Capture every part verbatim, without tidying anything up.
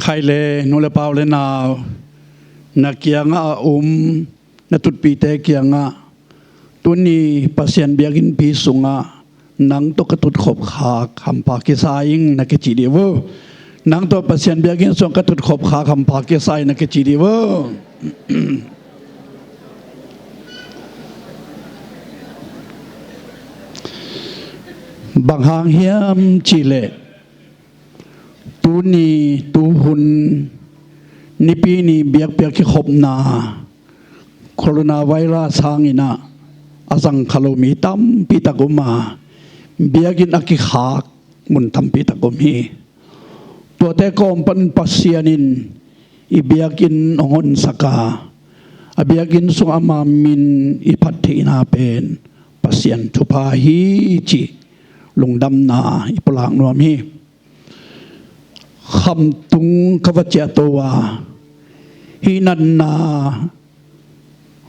Khai le nu le pau le nau, na kiangah a um na tutpite kiangah, tuni Pasian biakinnpi sungah nang tawh ka tutkhop khak hampha kisa ing na kici dih uh. Nang tawh Pasian biakinn sungah ka tutkhop khak hampha kisa ing na kici dih uh. Bang hang hiam cihleh, tuni tuhun Nipi ni biakpiak kikhopna coronavirus hangin ah a zang kha lo mi tampi tak um a, biakinn a kikhak mun tampi tak um hi. Tuate kawm pan Pasian in i biakinn hong honsak a, a biakinn sungah ama min i phat theihna pen Pasian thupha hi cih lungdamna i pulak nuam hi. Khamtung ka va ciahto a, hih natna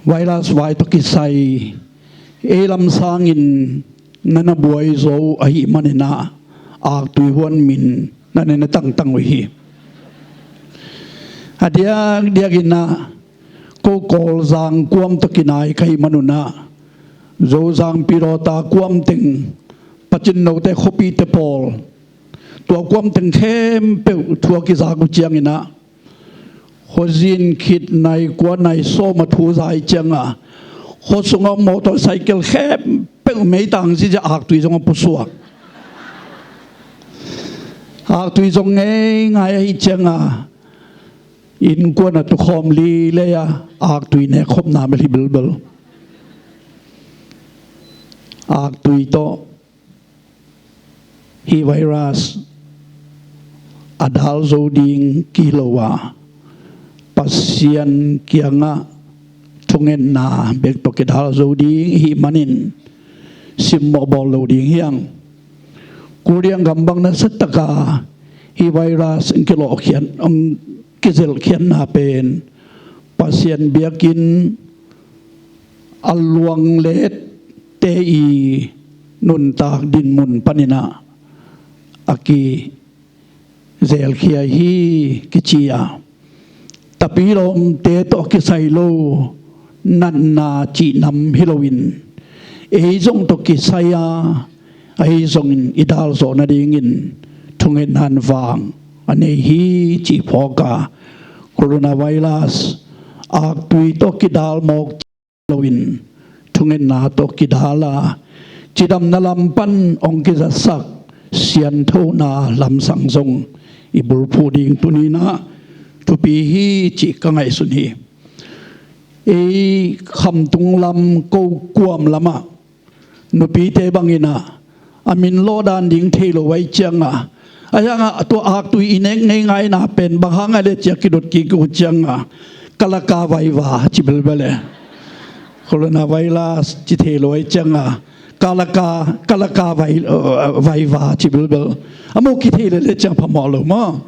virus vai tawh kisai ei lam sangin na na buai zo ahih manin ah aktui huan min na ne na tangtang uh hi. A diakdiakin ah ko Kawlzang kuam tawh kinai ka hih manun ah Zozang Pilawta kuam teng, Pacin Note khuapite pawl, tua kuam teng khempeuh thu a kizak uh ciangin ah, khuazin khit nai kua nai sawm a thu zai ciangah, khua sungah motorcycle khempeuh meitang zizia aktui zong a pusuak. Aktui zong ngeingai ahih ciangah, innkuan a tukhawm lilei a aktui nekkhopna bel hi bilbel. Aktui tawh hih virus a dal zo ding kihi lo a, Pasian kiangah thungetna bek tawh kidal zo ding ihih manin simmawh bawl lo ding hi hang. Korea gam bang nasia taka hih virus hong kilawhkhiat, hong kizelhkhiatna pen Pasian biakinn a luanglette i nuntak dinmun panin ah a kizelkhia hi kici a, tapilawmte tawh a kisai lo natna cihnam hi loin, ei zong tawh kisai a, ahi zongin i dal zawh nadingin thungetna vang a nei hi cih phawk a, coronavirus aktui tawh kidal mawk loin thungetna tawh kidal a, cidamna lam pan hong kizatsak sianthona lamsang zong i bulphuh ding tuni-in ah thupi hi cih ka ngaihsun hi. Ei khamtung lam ko kuam lamah nupite bangin ah a min lawh dan ding thei lo ahih ciangah, a hiangah tua aktui i nek ngeingaina pen bang hang a le ciah kidot kik uh ciangah, kalaka vaiva ci belbel e. Coronavirus ci thei lo ahih ciangah, kalaka, kalaka vai, vaiva ci belbel. A mu kithei le le ciang phamawh lo maw.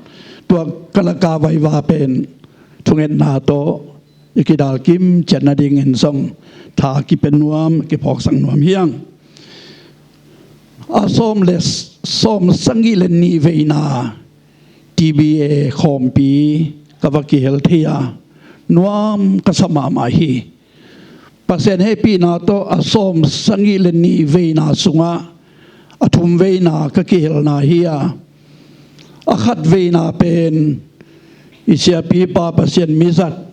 Tua kalaka vaiva pen thungetna tawh i kidal kim ciat nadingin zong tha kipia nuam, kiphawksak nuam hi hang. A sawm le, sawm sagih le nih veina T B A khawmpi ka va kihel thei a, nuam ka sa mahmah hi. Pasian hehpihna tawh a sawm sagih le nih veina sungah a thum veina ka kihelna hi a, a khat veina pen i siapipa Pasian mizat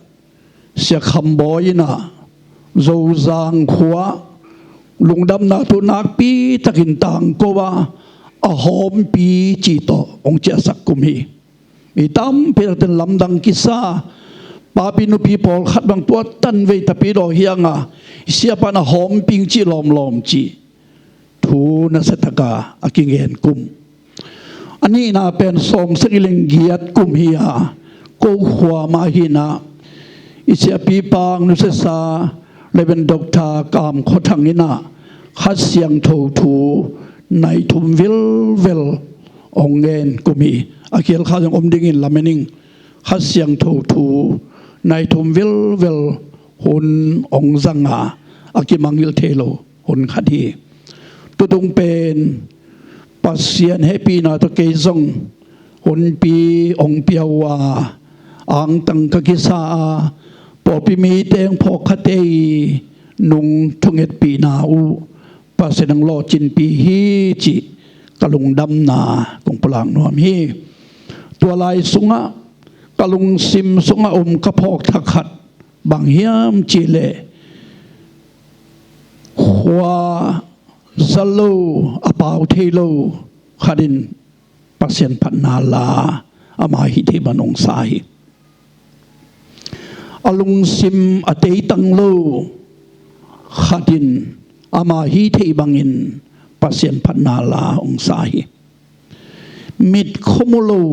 Sia Kham Bawi in ah Zozang khua-ah lungdamna thu nakpi takin tangko a, a hawmpi cih tawh hong ciahsak kum hi. Mi tampi takten lamdang kisa, papi nupi pawlkhat bang tua tan vei tapi daw hi hang a, siapa in a hawmpi ing cih lawmlawm cih thu nasia taka a kingen kum. A nihna pen sawm sagih le giat kum hi a, ko khua mah hi in ah, i siapipa nusiasa Reverend Doctor Kam Khua Thang in ah Kha Siangtho thu nai thum vilvel hong ngen kum hi. A kial kha zong om dingin lamen ing. Kha Siangtho thu nai thum vilvel hun hong zang a, a kimangngilh thei lo hun khat hi. Tutung pen Pasian hehpihna tawh kei zong hunpi hong pia uh a, angtang ka kisa a, pawlpi mi teng phawk khate i nung thungetpihna uh Pasian hong lawhcinpih hi cih ka lungdamna kong pulak nuam hi. Tua lai sungah ka lungsim sungah om ka phawk thak khat bang hiam cihleh, khua za lo, a pau thei lo khat in Pasian phatna la ama hih theih bang hong sa hi. A lungsim a teitang lo khat in ama hih theih bangin Pasian phatna la hong sa hi. Mit khuamu lo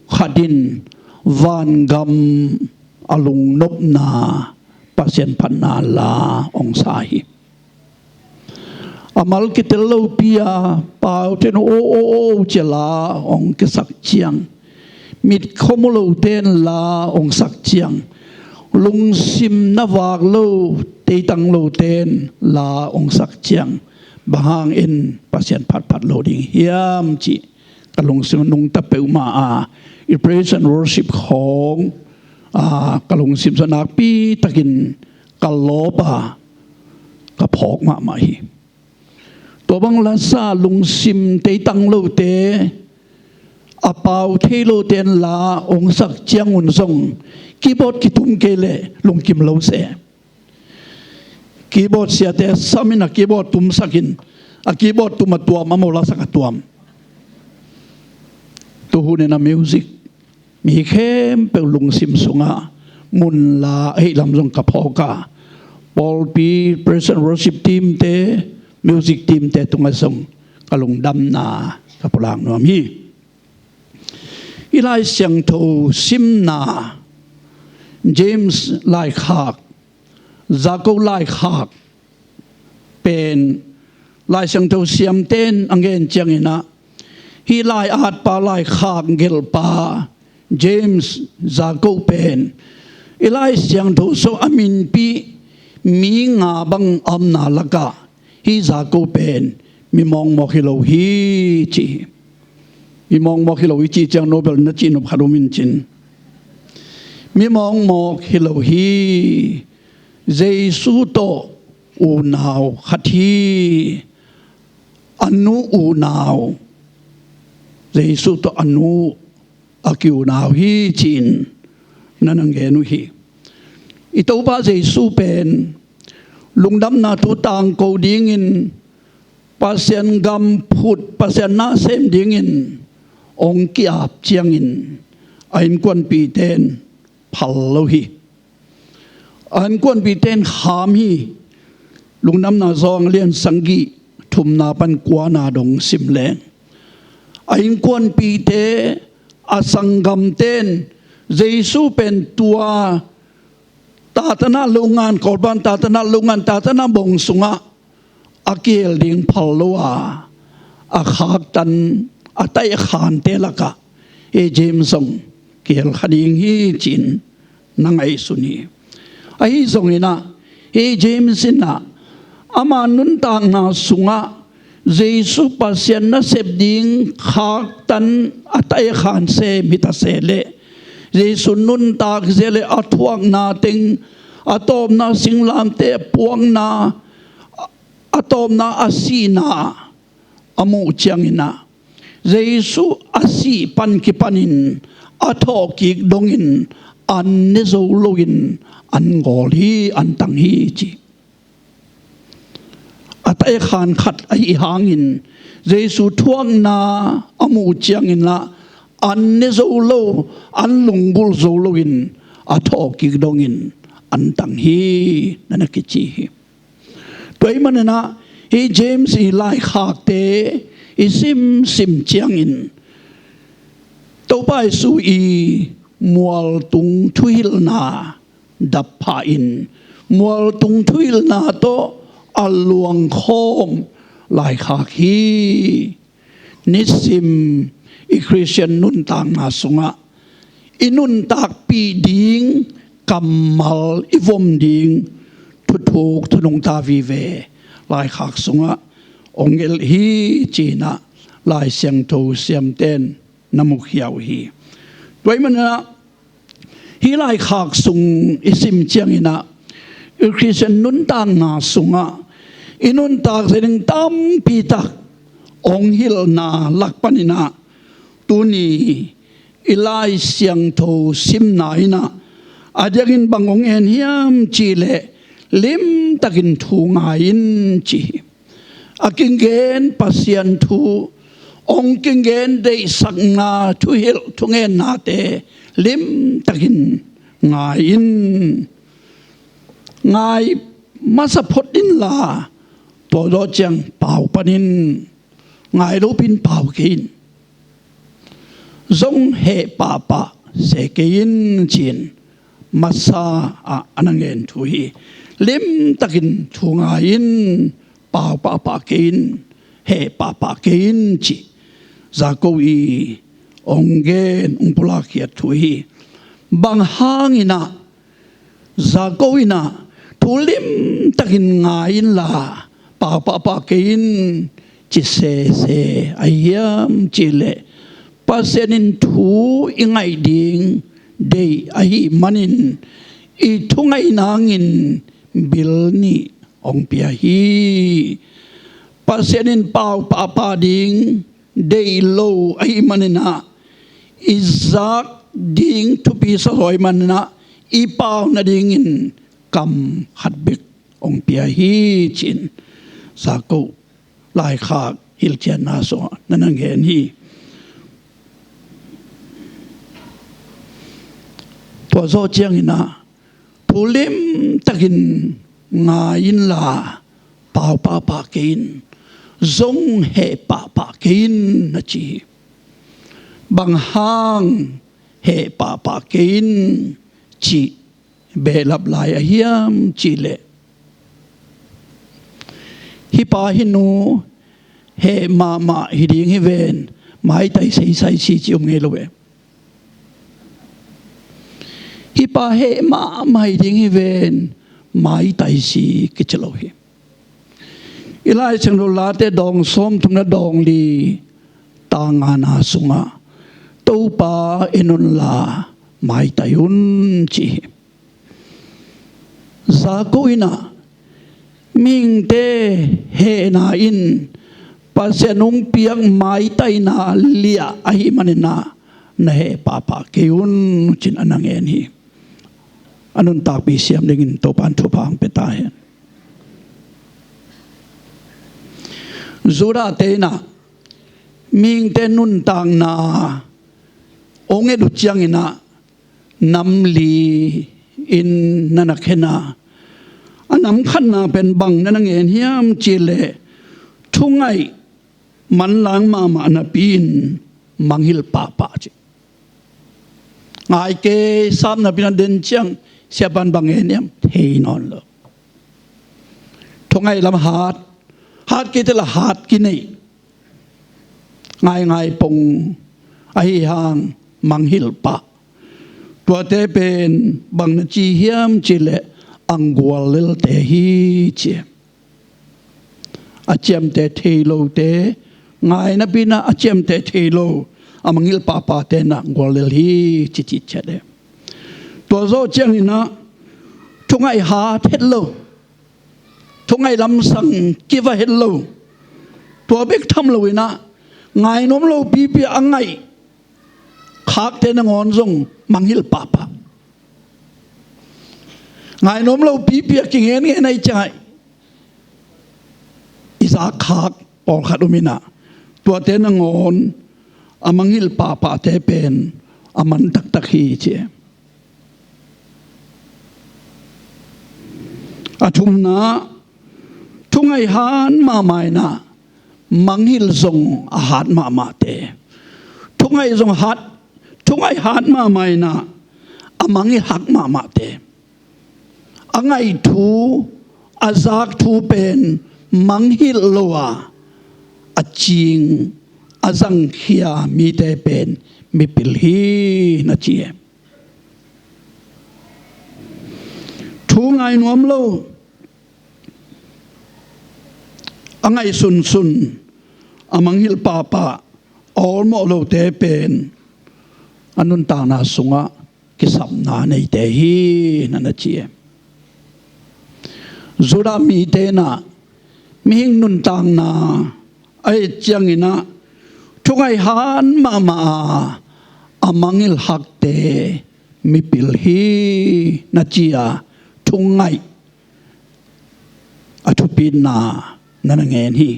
khat in vangam a lungnopna Pasian phatna la hong sa hi. A mal kitel lopi a paute in o o o cia la hong kisak ciang, mit khuamu lote in la hong sak ciang, lungsim na vak lo, teitang lote in la hong sak ciang, bang hangin Pasian phatphat lo ding hiam cih ka lungsim nungta peuhmah a, i praise and worship khawng a, ka lungsim sung nakpi takin ka lawp a, ka phawk mahmah hi. Tua bang lasa lungsim teitang lote, a pau thei lote in la hong sak ciangun zong keyboard kitum kei leh lungkim lo se. Keyboard siate samin a keyboard tumsakin, a keyboard tum a tuam, a mo lasak a tuam. Tuhun in a music mi khempeuh lungsim sungah mun la ahih lam zong ka phawk a, pawlpi praise and worship team te, music team te tungah zong ka lungdamna ka pulak nuam hi. I Lai Siangtho simna, James laikhak, Jacob laikhak pen Lai Siangtho siamte in a ngen ciangin ah, hih lai-atpa, laikhak gelhpa James, Jacob pen i Lai Siangtho sung a minpih mi nga bang a omna lakah hih Jacob pen mi mawkmawk hi lo hi ci hi. Mi mawkmawk hi lo hi cih ciang Nobel na cihnop khat om in cin. Mi mawkmawk hi lo hi. Jesu tawh unau khat hi. A nu unau, Jesu tawh a nu a kiunau hi ci-in na na gen uh hi. I Topa Jesu pen lungdamna thu tangko dingin, Pasian gam phut, Pasian na sem dingin hong ki-ap ciangin a innkuanpihte in phal lo hi. A innkuanpihte in kham hi. Lungdamna Johan lian sagih, thumna pan kuana dong sim leng, a innkuanpihte, a sanggamte in Jesu pen tua tatanah longan, Kawlpan tatanah longan, tatanah bong sungah a kihel ding phal lo a, a khaktan, a taih a khante lakah hih James zong kihel kha ding hi ci-in na ngaihsun hi. Ahi zongin ah, hih James in ah ama nuntakna sungah Jesu Pasian nasep ding khaktan a taih a khan sem hi ta se leh, Jesu nuntak zia le a thuakna teng, a tawpna singlamteh a puakna, a tawpna a sihna a muh ciangin ah, Jesu a sih pan kipanin a thawhkik dongin an ne zo loin an gawl hi, an tang hi ci. A taih a khan khat ahih hangin Jesu thuakna a muh ciangin ah an ne zo lo, an lunggulh zo loin a thawhkik dongin an tang hi, na na kici hi. Tua ahih manin ah hih James i laikhakte i simsim ciangin Topa Jesu i mualtung thuhilhna dap pha-in, mualtung thuhilhna tawh a luangkhawm laikhak hi. Nisim i Khristian nuntakna sungah i nuntakpih ding kammal, i vom ding thuthuk, thunungta vive laikhak sungah hong gelh hi ci-in ah Lai Siangtho siamte in na mukhia uh hi. Tua ahih manin ah, hih laikhak sung i sim ciangin ah, i Khristian nuntakna sungah i nuntak zenin tampi tak hong hilhna lak panin ah, tuni i Lai Siangtho simna in ah, a diakin bang hong en hiam cih leh, limtakin thu ngai in ci hi. A kigen Pasian thu, hong kigen deihsakna thuhilh thungennate limtakin ngai in. Ngai masa phot inla, tua zawh ciang pau pan in. Ngai lopin pau kei in. Zong heh pahpah se kei in ci-in masa ah a na ngen thu hi. Limtakin thu ngai in, pau pahpah kei in, heh pahpah kei in ci Jakob i hong gen, hong pulakkhiat thu hi. Bang hangin ah Jakob in ah thu limtakin ngai inla, pau pahpah kei in ci sese ahi hiam cih leh, Pasian in thu i ngaih ding deih ahih manin, i thungaih nangin bil nih hong pia hi. Pasian in pau pahpah ding deih lo ahih manin ah, i zak ding thupi sa zaw ahih manin ah, i pau nadingin kam khat bek hong pia hi ci-in Jakob laikhak hilhcianna sungah na na ngen hi. Tua zawh ciangin ah, thu limtakin ngai inla, pau pahpah kei in, zong heh pahpah kei in na ci hi. Bang hang heh pahpah kei in cih behlap lai a hiam cih leh, hih pa hih nu heh mahmah hi ding hi ven, maitai seisai si ci om ngei lo ve. Hih pa heh mahmah hi ding hi ven, maitai si kici lo hi. I Lai Siangtho Late dawng sawmthumna dawng li tang ngana sungah, Topa en unla maitai un ci hi. Jakob in ah mihingte hehna in Pasian hong piak maitaina liah ahih manin ah, na heh pahpah kei un ci-in a na ngen hi. A nuntakpih siam dingin Topa'n thupha hong pia ta hen. Judah-te in ah mihingte nuntakna hong et uh ciangin ah, nam li-in na na khen a, a nam khatna pen bang na na ngen hiam cih leh, thungaih manlang mahmah napi-in mangngilh pahpah ci. Ngai kei sam napi-in a den ciang, siapa'n bang ngen hiam, thei nawn lo. Thungaih lam hat, hat kei teh lah hat kinei, ngaingai pong ahi hang mangngilh pah. Tuate pen bang na ci hiam cih leh, a guallelte hi ci. A ciamteh thei lote, ngai napi-in ah a ciamteh thei lo, a mangngilh pahpahte in ah guallel hi ci, ci ciat e. Tua zawh ciangin ah thungaih hat het lo, thungaih lamsang kiva het lo, tua bek tham loin ah, ngainuam lopipi a ngaih khakte nangawn zong mangngilh pahpah. Ngainuam lopipi a kingenngen ahih ciangah, i zak khak pawlkhat om in ah, tuate nangawn a mangngilh pahpahte pen a man taktak hi ci. A thumna, thungaih hat mahmah in ah mangngilh zong a hat mahmahte. Thungaih zong hat, thungaih hat mahmah in ah a mangngilh hak mahmahte. A ngaih thu, a zak thu pen mangngilh lo a, a cing, a zangkhia mite pen mipil hi na ci e. Thu ngainuam lo, a ngaihsunsun, a mangngilh pahpah, awlmawh lote pen a nuntakna sungah kisapna neite hi, na na ci e. Judah mite inah mihing nuntakna a et cianginah thungaih han mahmah a, a mangngilh hakte mipil hi, na ci a thungaih a thupitna na na ngen hi.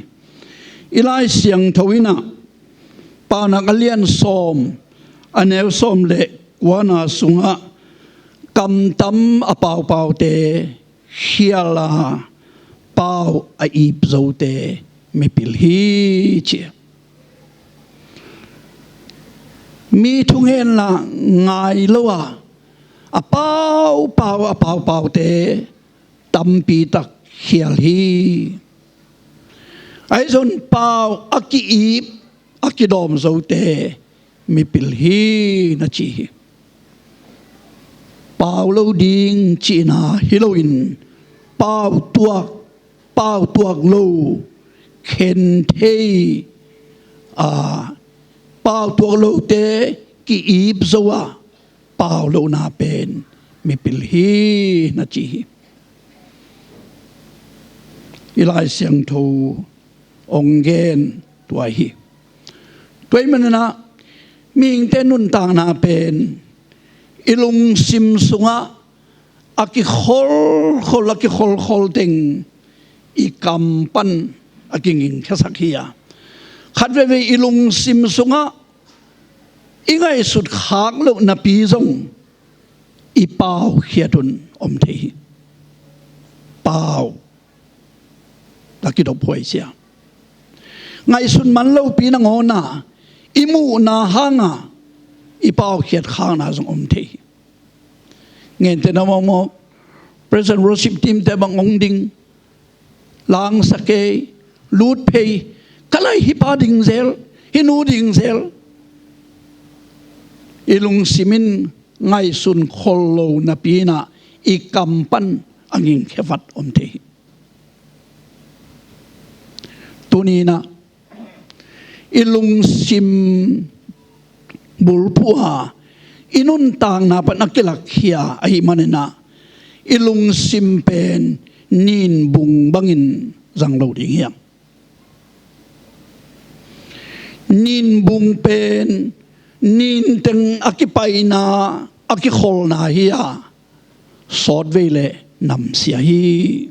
I Lai Siangtho inah Paunak a lian sawm, a neu sawm le kuana sungah kamtam a paupaute khial a, pau a ip zote mipil hi, ci. Mi thungenna ngai lo a, a paupau, a paupaute tampi tak khial hi. Ahi zong pau a ki-ip, a kidawm zote mipil hi, na ci hi. Pau lo ding cihna hi loin, pau tuak, pau tuak lo, khen thei a, pau tuak lote ki-ip zo a, pau lohna pen mipil hi, na ci hi. I Lai Siangtho hong gen tua hi. Tua ahih maninah mihingte nuntakna pen i lungsim sungah a kikholkhol, a kikholkhol teng i kam pan a kingingkhiasak hi a, khat veivei i lungsim sungah i ngaihsut khak loh napi zong i paukhiat un om thei hi. Pau a kidop huai sia, ngaihsut man lopi nangawn a, i muhna hanga i paukhiat khakna zong om thei hi. Ngente na mawkmawk, praise and worship team te bang hong ding, langsak ei, lut phei, ka lai hi pa ding zel, hi nu ding zel. I lungsim in ngaihsun khol lo napi inah i kam pan a ngingkhia vat om thei hi. Tuni inah i lungsim bulphuh a, i nuntakna pan a kilakkhia ahih maninah i lungsim pen ninbung bangin zang lo ding hi hang. Ninbung pen ninteng a kipaina, a kikholna hi a, sawtvei le namsia hi.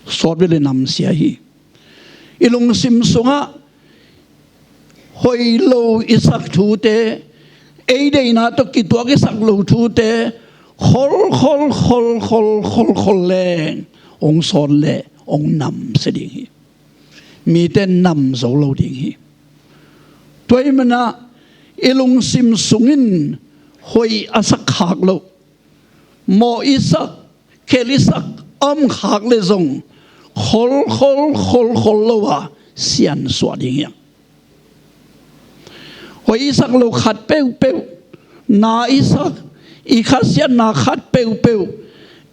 Sawtvei le namsia hi. I lungsim sungah hoih lo i sak thute, ei deihna tawh kituak i sak lo thute kholkhol, kholkhol, kholkhol leng hong sawt le hong namsia ding hi. Mite nam zo lo ding hi. Tua ahih maninah i lungsim sungin hoih a sak khak loh, mawh i sak, khel i sak a om khak le zong kholkhol, kholkhol lo a siansuah ding hi hang. Hoih i sak lo khat peuhpeuh, na i sak, i khasiatna khat peuhpeuh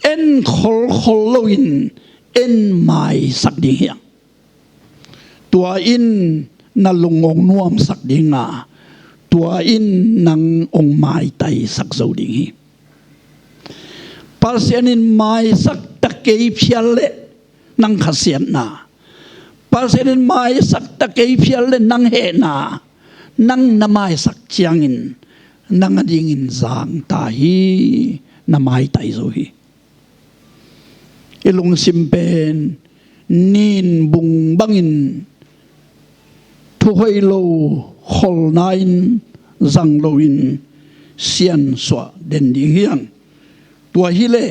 en kholkhol loin en maisak ding hi hang. Tua in na lung hong nuamsak ding a, tua in nang hong maitaisak zo ding hi. Pasian in maisak ta kei phial le nang khasiatna, Pasian in maisak ta kei phial le nang hehna, nang na maisak ciangin nang a dingin zang ta hi, na maitai zo hi. I lungsim pen ninbung bangin thuhoih lo kholna in zang loin siansuah den ding hi hang. Tua hileh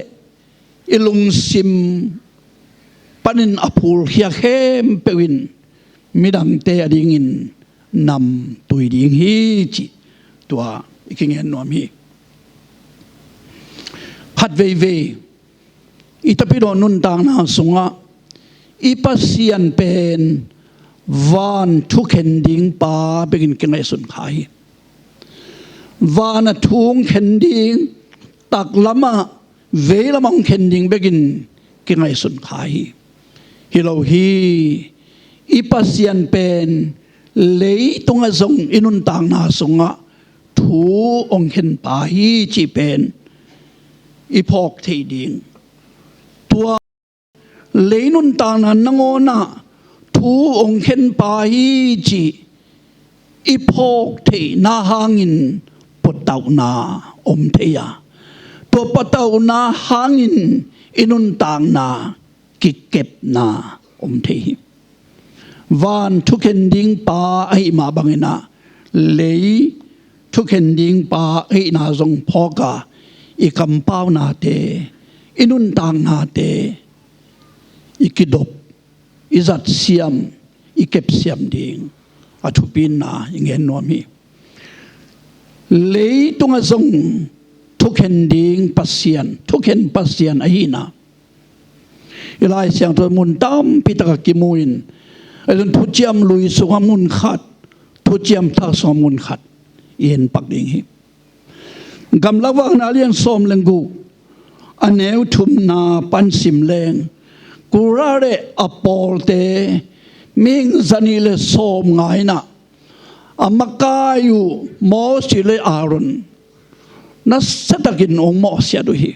i lungsim panin a phulkhia khempeuh in midangte a dingin namtui ding hi, cih tua i kingen nuam hi. Khat veivei i tapidaw nuntakna sungah i Pasian pen van thukhen ding pa bekin kingaihsun kha hi. Van a thu hong khen ding, taklamah veilamah hong khen ding bekin kingaihsun kha hi. Hi lo hi. I Pasian pen Leitungah zong i nuntakna sungah thu hong khenpa hi cih pen i phawk theih ding. Tua lei nuntakna nangawnah thu hong khenpa hi cih i phawk theihna hangin patauhna om thei a, tua patauhna hangin i nuntakna kikepna om thei hi. Van thukhen ding pa ahih mah banginah lei thukhen ding pa ahihna zong phawk a, i kampaunate, i nuntaknate, i kidop, i zatsiam, i kepsiam ding a thupina i ngen nuam hi. Leitungah zong thukhen ding Pasian, thukhen Pasian ahihna i Lai Siangtho mun tampi takah kimu in, a zun Thuciam Lui sungah mun khat, Thuciam Thak sungah mun khat i en pak ding hi. Gamlak Vakna a lian sawm le guk, a neu thumna pan sim leng, Kora le a pawlte mihing zanih le sawmnga inah a makai uh Mosi le Aaron nasiatakin hong mawhsiat uh hi.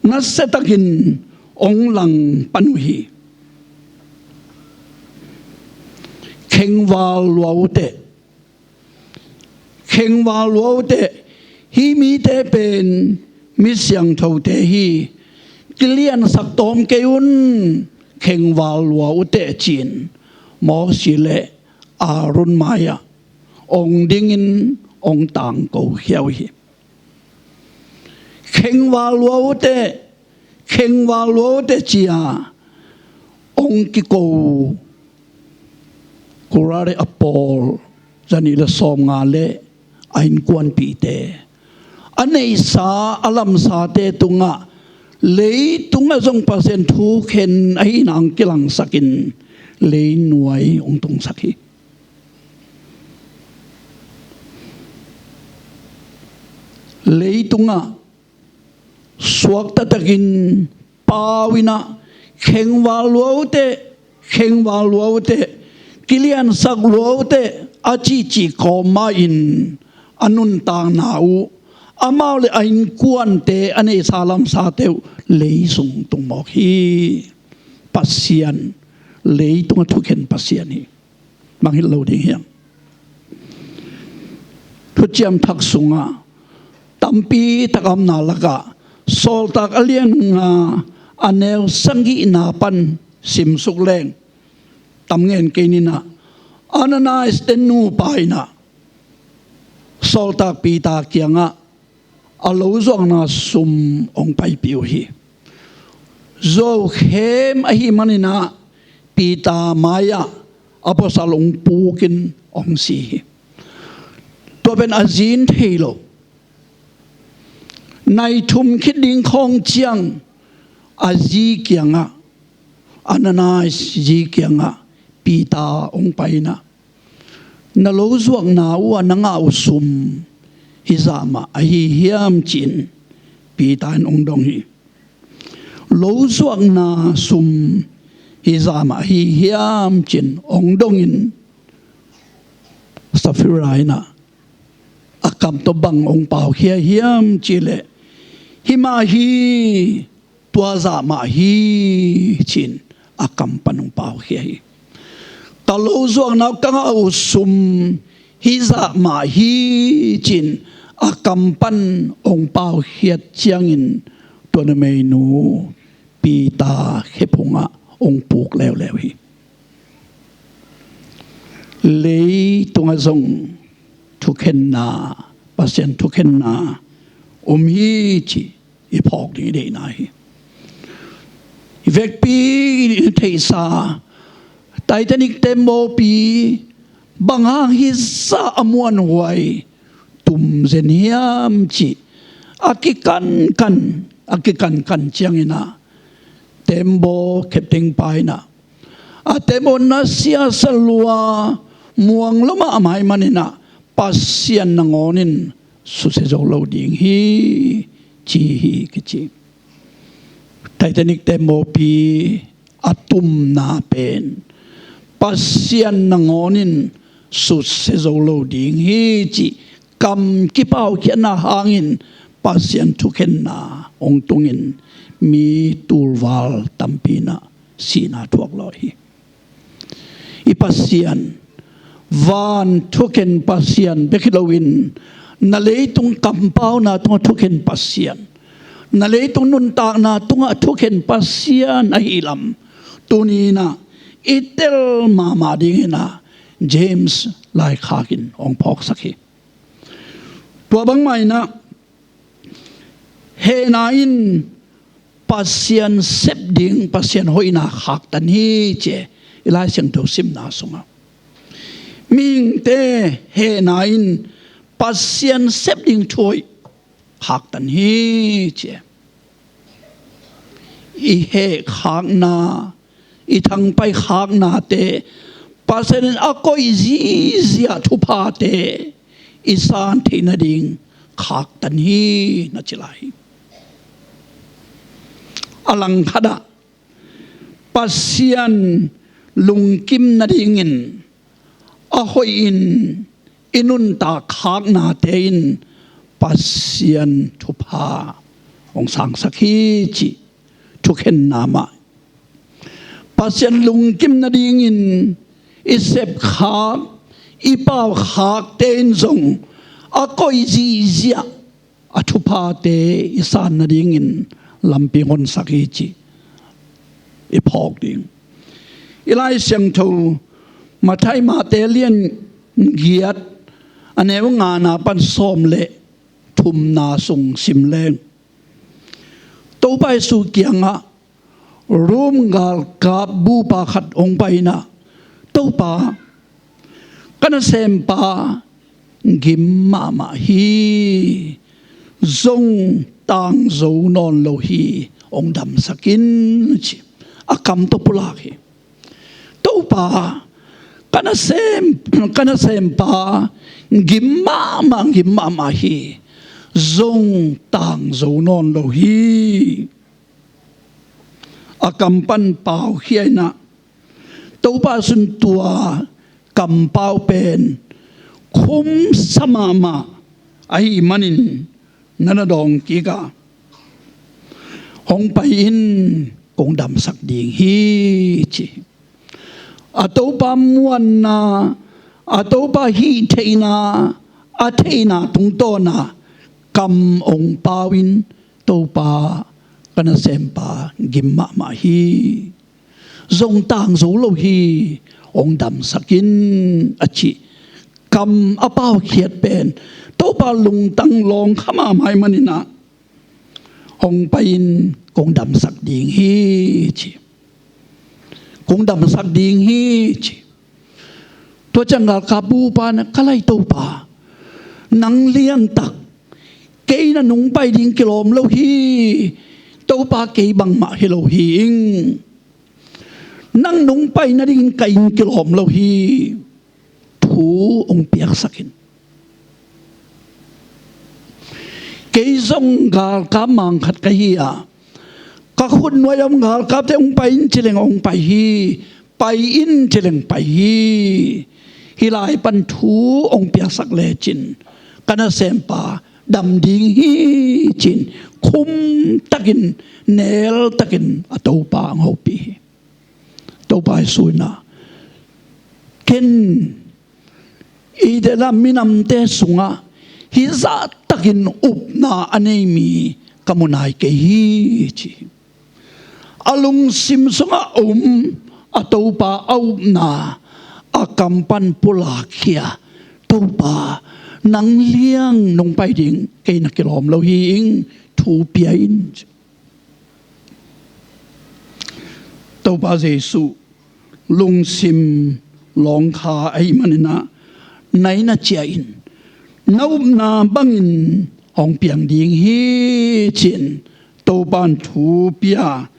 Nasiatakin hong langpan uh hi. Khengval lua uh teh, khengval lua uh teh, hih mite pen mi siangthote hi, kiliansak tawm kei un, khengval lua uh teh ci-in Mosi le Aaron mai-ah hong dingin hong tangko khia uh hi. Khengval lua uh teh, khengval lua uh teh ci-a hong kiko Kora le a pawl zanih le sawmnga le a innkuanpihte, a neihsa a lamsate tungah, leitungah zong Pasian thukhen ahihna hong kilangsakin leinuai hong tungsak hi. Leitungah suakta takin pau inah, khengval lua uh teh, khengval lua uh teh, kiliansak lua uh teh, a cihcih kawm mahin a nuntakna uh, amau le a innkuante, a neihsa lamsate uh lei sung tung mawk hi. Pasian, leitungah thukhen Pasian hi. Mangngilh lo ding hiam? Thuciam Thak sungah tampi tak a omna lakah Sawltak a lian nga, a neu sagihna pan simsuk leng, tam ngen kei ninah, Ananias te nupa inah Sawltak Peter kiangah a lozuakna sum hong paipih uh hi. Zuau khem ahih maninah Peter mai-ah a pawsal hong pukin hong si hi. Tua pen a zi in thei lo. Nai thum khit ding khawng ciang a zi kiangah, Ananias zi kiangah Peter hong pai inah, na lozuakna uh a na ngah uh sum hizah mah ahi hiam ci-in Peter in hong dong hi. Lozuakna sum hizah mah ahi hiam ci-in hong dongin Sapphira inah a kam tawh bang hong paukhia hiam cihleh, hih mah hi, tua zah mah hi ci-in a kam pan hong paukhia hi. Ka lozuakna uh, ka ngah uh sum hizah mah hi ci-in a kam pan hong paukhiat ciangin tua numeinu Peter khephungah hong puk leuleu hi. Leitungah zong thukhenna, Pasian thukhenna om hi cih i phawk ding i deihna hi. I vekpi in i theihsa Titanic tembaw pi bang hang hizah a muanhuai tum zen hiam cih a kikankan, a kikankan cianginah tembaw kepteng pa inah a tembaw nasia sa lua, muang lua mahmah ahih maninah Pasian nangawn in susia zo lo ding hi ci hi kici. Titanic tembaw pi a tumna pen Pasian nangawn in susia zo lo ding hi cih kam kipaukhiatna hangin Pasian thukhenna hong tungin mi tulval tampi in ah sihna thuak lawh hi. I Pasian, van thukhen Pasian bek hi loin na leitung kampauna tungah thukhen Pasian, na leitung nuntakna tungah thukhen Pasian ahih lam tuni in ah i tel mahmah dingin ah James laikhak in hong phawksak hi. Tua bangmah in ah hehna in Pasian sep ding, Pasian hoihna khaktan hi ci-a i Lai Siangtho simna sungah mihingte hehna in Pasian sep ding thu hoih khaktan hi ci-a i hehkhakna, i thangpai khaknate Pasian in a koih zihziah thuphate i san theih nading khaktan hi na ci lai hi. A langkhatah Pasian lungkim nadingin a hoihin i nuntak khaknate in Pasian thupha hong sangsak hi cih thukhenna mah. Pasian lungkim nadingin i sepkhak, i paukhakte in zong a koih zihziah a thuphate i san nadingin lampi honsak hi cih i phawk ding. I Lai Siangtho Matthai, Mate lian giat, a neu ngana pan sawm le thumna sung sim leng, Topa Jesu kiangah Rom galkap bupa khat hong pai in ah, "Topa, ka nasempa gim mahmah hi, zong tang zo nawn lo hi, hong damsak in," ci. A kam tawh pulak hi. "Topa, ka nasem, ka nasempa gim mahmah, gim mahmah hi, zong tang zo nawn lo hi." A kam pan pau khia in ah, Topa Jesu in tua kampau pen khumsa mahmah ahih manin, "Na na dawng kik a, hong pai in, kong damsak ding hi," ci. A Topa muanna, a Topa hih theihna, a theihna tungtawn a kam hong pau in, "Topa, ka nasempa gim mahmah hi, zong tang zo lo hi, hong damsak in," a cih kam a paukhiat pen Topa lungtang lawng kha mahmah ahih manin ah, "Hong pai in, kong damsak ding hi," ci. "Kong damsak ding hi," ci. Tua ciang galkap bupa in ah, "Ka lai Topa, nang liantak, kei in ah nong pai ding kilawm lo hi. Topa, kei bangmah hi lo hi ing. Nang nong pai nadingin ka inn kilawm lo hi. Thu hong piaksak in. Kei zong galkap mang khat ka hi a, ka khut nuai a om galkapte, 'Hong pai in,' ci leng hong pai hi, 'Pai in,' ci leng pai hi. Hih lai pan thu hong piaksak lecin ka nasempa dam ding hi,' ci-in khumtakin, neltakin a Topa hong hopih hi. Topa Jesu in ah, "Ken Israel minamte sungah hih zahtakin upna a nei mi ka mu nai kei hi," ci. A lungsim sungah a um a Topa a upna a kam pan pulak khia, "Topa, nang liang nong pai ding kei na kilawm lo hi ing, thu pia in," ci. Topa Jesu lungsim lawngkha ahih manin ah, "Na inn ah ciah in, na upna bangin hong piang ding hi," ci-in Topa in thu pia.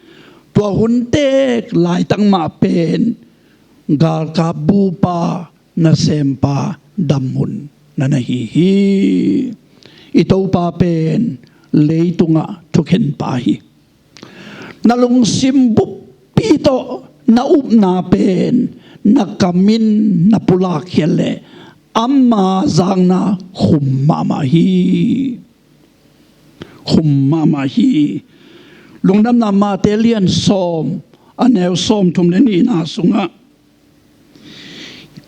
Tua hun tek laitak mah pen galkap bupa nasempa dam hun na na hi hi. I Topa pen leitungah thukhenpa hi. Na lungsim buppi tawh na upna pen na kam in na pulak khiat leh ama zakna khum mahmah hi. Khum mahmah hi. Lungdamna Mate lian sawm, a neu sawmthum le nihna sungah,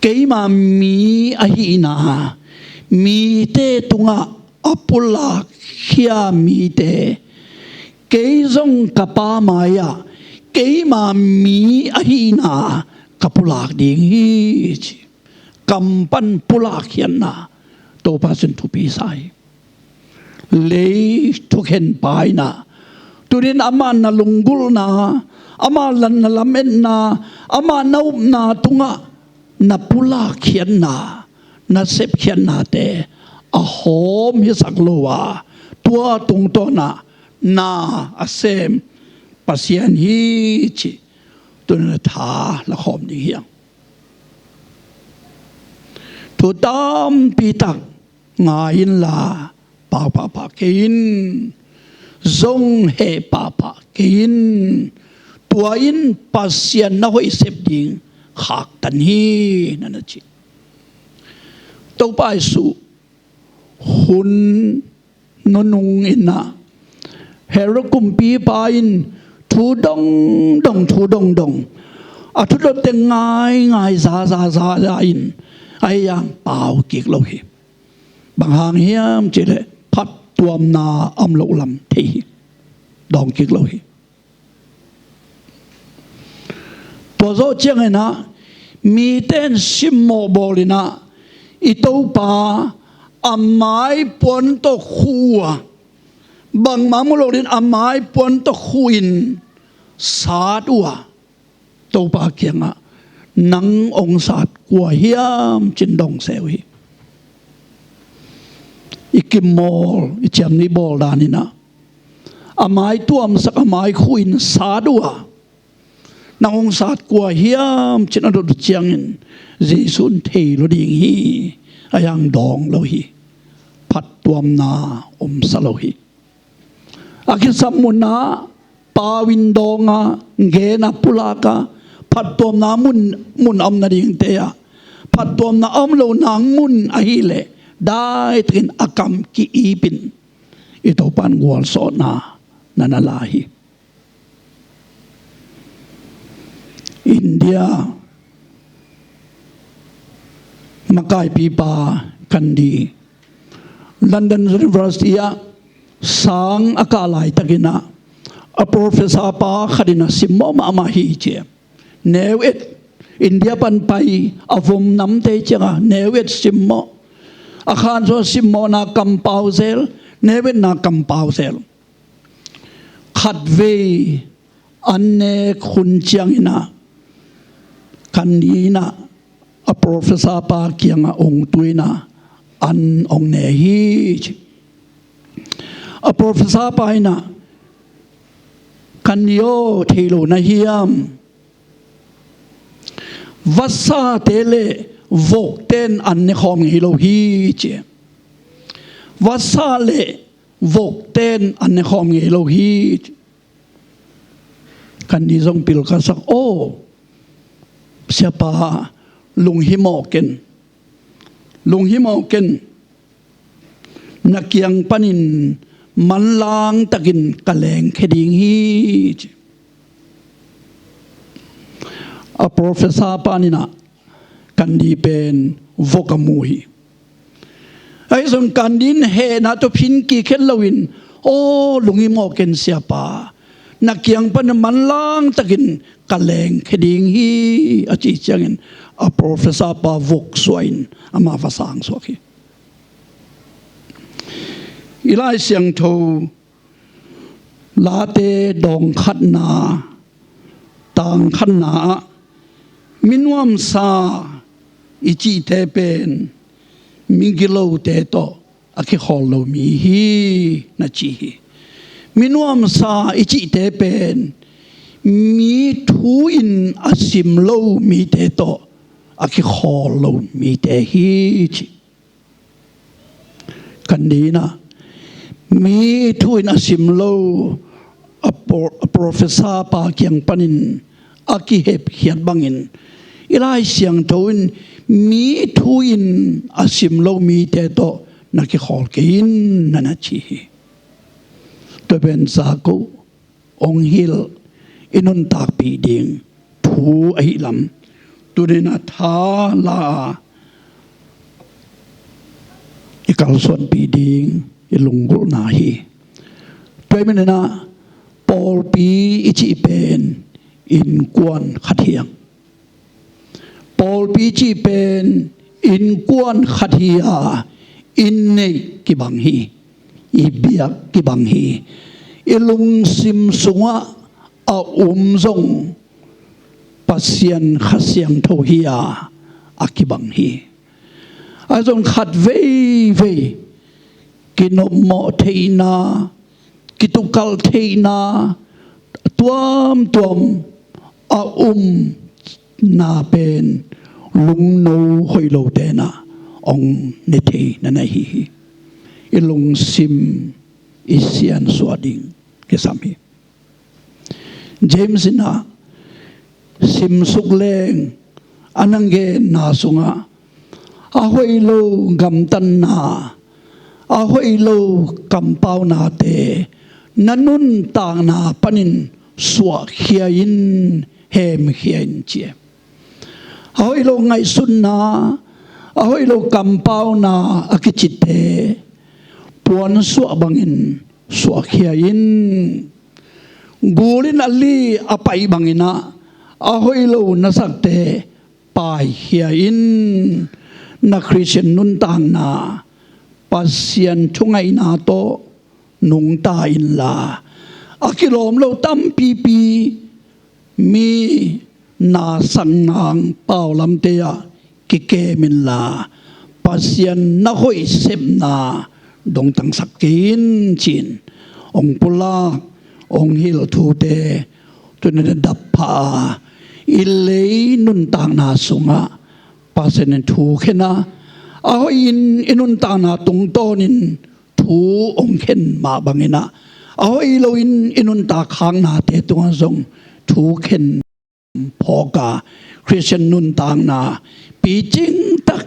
keima mi ahihna, mite tungah a pulakkhia mite, kei zong ka Pa mai-ah keima mi ahihna ka pulak ding hi, ci. Kam pan pulakkhiatna Topa sin thupi sa hi. Lei thukhen pa in ah, tunin amah na lunggulhna, amah na lametna, amah na upna tungah na pulakkhiatna, na sepkhiatnate a hawm hisak lo a, tua tungtawn ah na a sem Pasian hi, ci. Tunin a tha la khawm ding hi hang. Thu tampi tak ngai inla, pau pahpah kei in, zong heh pahpah kei in, tua in Pasian na hoih sep ding khaktan hi, na na ci. Topa Jesuh hun nunung in ah, Herod kumpipa in thu dongdong, thu dongdong, a thudot teng ngaingai, zaza, zaza in, ahi zong pau kik lo hi. Bang hang hiam cih leh phattuamna om loh lam thei hi. Dawng kik lo hi. Tua zawh ciangin ah, mite in simmawh bawl in ah, i Topa a maipuan tawh khuh uh a, bangmah mu lo ding a maipuan tawh khuh in sat uh a, Topa kiangah, "Nang hong sat kua hiam?" ci-in dong se uh hi. I kimmawl, i ciamnuih bawl dan in ah, a mai tuamsak, a mai khuh in sat uh a, "Nang hong sat kua hiam?" ci-in a dot uh ciangin, Jesuh in thei lo ding hi, ahi zong dawng lo hi. Phattuamna omsa lo hi. A kisam mun ah pau in dawng a, gen a, pulak a, phattuamna mun, mun a om nadingte ah, phattuamna a om lo nang mun ahih leh, daitakin a kam ki-ip in, i Topa in gualzawhna na na la hi. India makaipipa Gandhi, London University ah sang a kah laitakin ah, a professor pa khat in ah simmawh mahmah hi, ci. Neu et, India pan pai a vom namte ciangah neu et simmawh, a khan sung simmawhna kampau zel, neu etna kampau zel. Khatvei an nek hun ciangin ah, Gandhi in ah a professor pa kiangah hong tu in ah, an hong ne hi, ci. A professor pa in ah, "Gandhi aw, thei lo na hiam? Vasate le vokte in an ne khawm ngei lo hi," ci. "Vasa le vokte in an ne khawm ngei lo hi," ci. Gandhi zong pilkatsak, "Aw, siapa, lunghimawh ken, lunghimawh ken. Na kiang panin manlang takin ka lengkhia ding hi," ci. A professor pa in ah Gandhi pen vok a mu hi. Ahi zong Gandhi in hehna tawh phin kik het loin, "Aw, lunghimawh ken siapa, na kiang panin manlang takin ka lengkhia ding hi," a cih ciangin, a professor pa vok suahin amah va sang suak hi. I Lai Siangtho Late dawng khatna, tang khatna ah, "Minuamsa i cihte pen migilote tawh a kikhawl lo mi hi," na ci hi. Minuamsa i cihte pen mi thu in a sim lo mite tawh a kikhawl lo mite hi, ci. Gandhi in ah, mi thu in a sim lo a pro-, a professor pa kiang panin a kihepkhiat bangin, i Lai Siangtho in mi thu in a sim lo mite tawh na kikhawl kei in, na na ci hi. Tua pen Jakob hong hilh i nuntakpih ding thu ahi lam tuni-in a tha la a i kalsuanpih ding i lunggulhna hi. Tua ahih manin ah pawlpi i cih pen innkuan khat hi hang. Pawlpi cih pen innkuan khat hi a, inn neih kibang hi, i biak kibang hi, i lungsim sungah a um zong Pasian Kha Siangtho hi a, a kibang hi. A zong khat veivei kinopmawh theihna, kitukalh theihna tuamtuam a umna pen lungno hoih lote in ah hong ne thei na na hi hi. I lungsim i siansuah ding kisam hi. James in ah simsuk leng a na genna sungah a hoih lo gamtatna, a hoih lo kampaunate na nuntakna panin suahkhia in, hemkhia in ci e. A hoih lo ngaihsutna, a hoih lo kampauna a kicite puansuah bangin suahkhia in. Gul in a li a paih bangin ah a hoih lo na sakte paikhia in. Na Khristian nuntakna Pasian thungaihna tawh nungta inla, a kilawm lo tampipi mi na sak nang paulamte ah kikem inla, Pasian na hoih sepna dongtangsak kei in ci-in hong pulak, hong hilh thute tuni-in a dap pha a, i lei nuntakna sungah Pasian in thu khen a, a hoih in i nuntakna tungtawnin thu hong khen mah bangin ah, a hoih loin i nuntak khaknate tungah zong thu khen phawk a, Khristian nuntakna picing tak,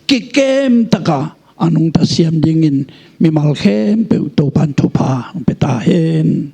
kikem tak a a nungta siam dingin mimal khempeuh Topa'n thupha hong pia ta hen.